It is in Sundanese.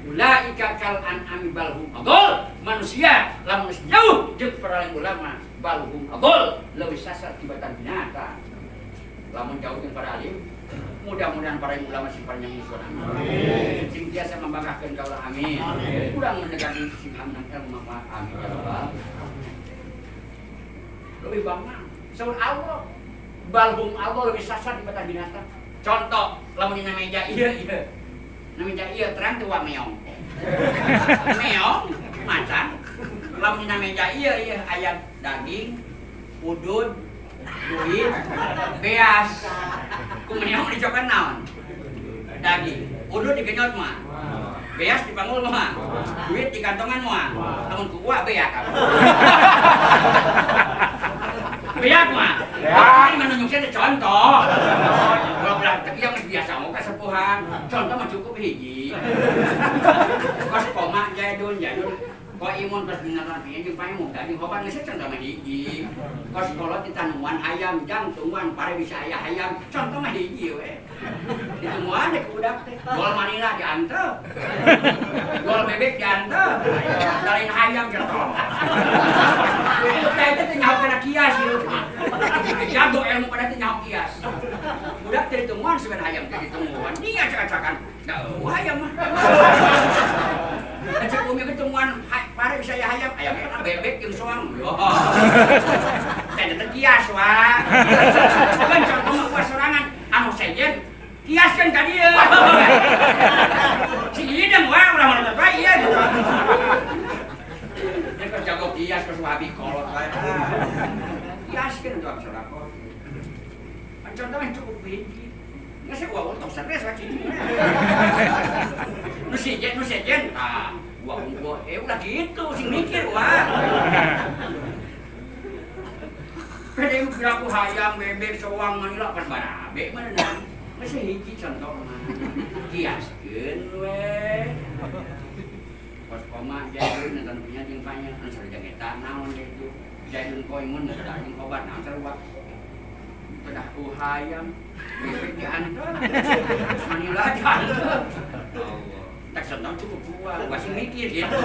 Ulaika kal an'ami bal hum adall. Manusia lamun geus jauh jeung para alim ulama bal hum adall, leuwih sasar tibatan binatang. Lamun jauh jeung para alim, mudah-mudahan para ulama sing panjang yuswa, amin. Sing biasa membanggakeun kaula, amin. Kurang mendekati sing hamdan ilmu manfaat, amin ya rabbal. Lebih bangga. Saur Allah bal hum adall, lebih sasar tibatan binatang. Contoh, lamun dina meja ieu ieu. Na meja ieu terang teu meong. Meong macan. Lamun dina meja ieu ieu aya daging, udud, duit, beas. Ku meong dicokan naon? Daging. Udud digenyot mah. Beas dipanggul mah. Duit dikantongan mah. Lamun ku uak beak. Beak mah. Ini menunjukkan contoh. Kalau belah yang biasa mau kasepuhan, contoh mah cukup hiji. Kos koma jadun jadun kok imun pas binatang piye jeung paemu daging hoban geus contoh mah hiji. Kos kolot ditanuan hayam jang tungguan pare bisa aya hayam, contoh mah hiji we. Ditemuan deh ku budak teh. Gol manila diantep. Gol bebek diantep. Lain hayam contoh. Teh teh nyaho kana kias ieu. Jago ilmu pada teh nyaho kias. Budak teh ditemuan sebenarnya hayam teh ditemuan. Dia acak-acakan. Da eueuh hayam mah. Cek umi ketemuan pare bisa ya hayam, ayam enak bebek jeung soang. Yo. Teh teh kias wa. Kan contoh mah kuas sorangan anu sejen kiaskeun ka dieu. Si idem wa ulah mana teh ieu gitu. Dia kan jago kias ke wahabi kolot wae. Kiaskeun tuh sedekah. Kan contoh mah cukup hiji. Nggak sih, wah, tong stres wa cicing. Nu sejen, ah, gua gua eh ulah gitu, sing mikir wah. Pede piraku hayam bebek soang manila pan barabe mana nang. Masih hiji contoh mah. Kiaskeun we. Kos koma jadun nonton punya jeung panjang anu sareng eta naon gitu. Jadun koimun jeung obat naon sarua. Pedah ku hayam bebek diantar manila diantar. Allah. Tak senang cukup dua, gua sih mikir gitu.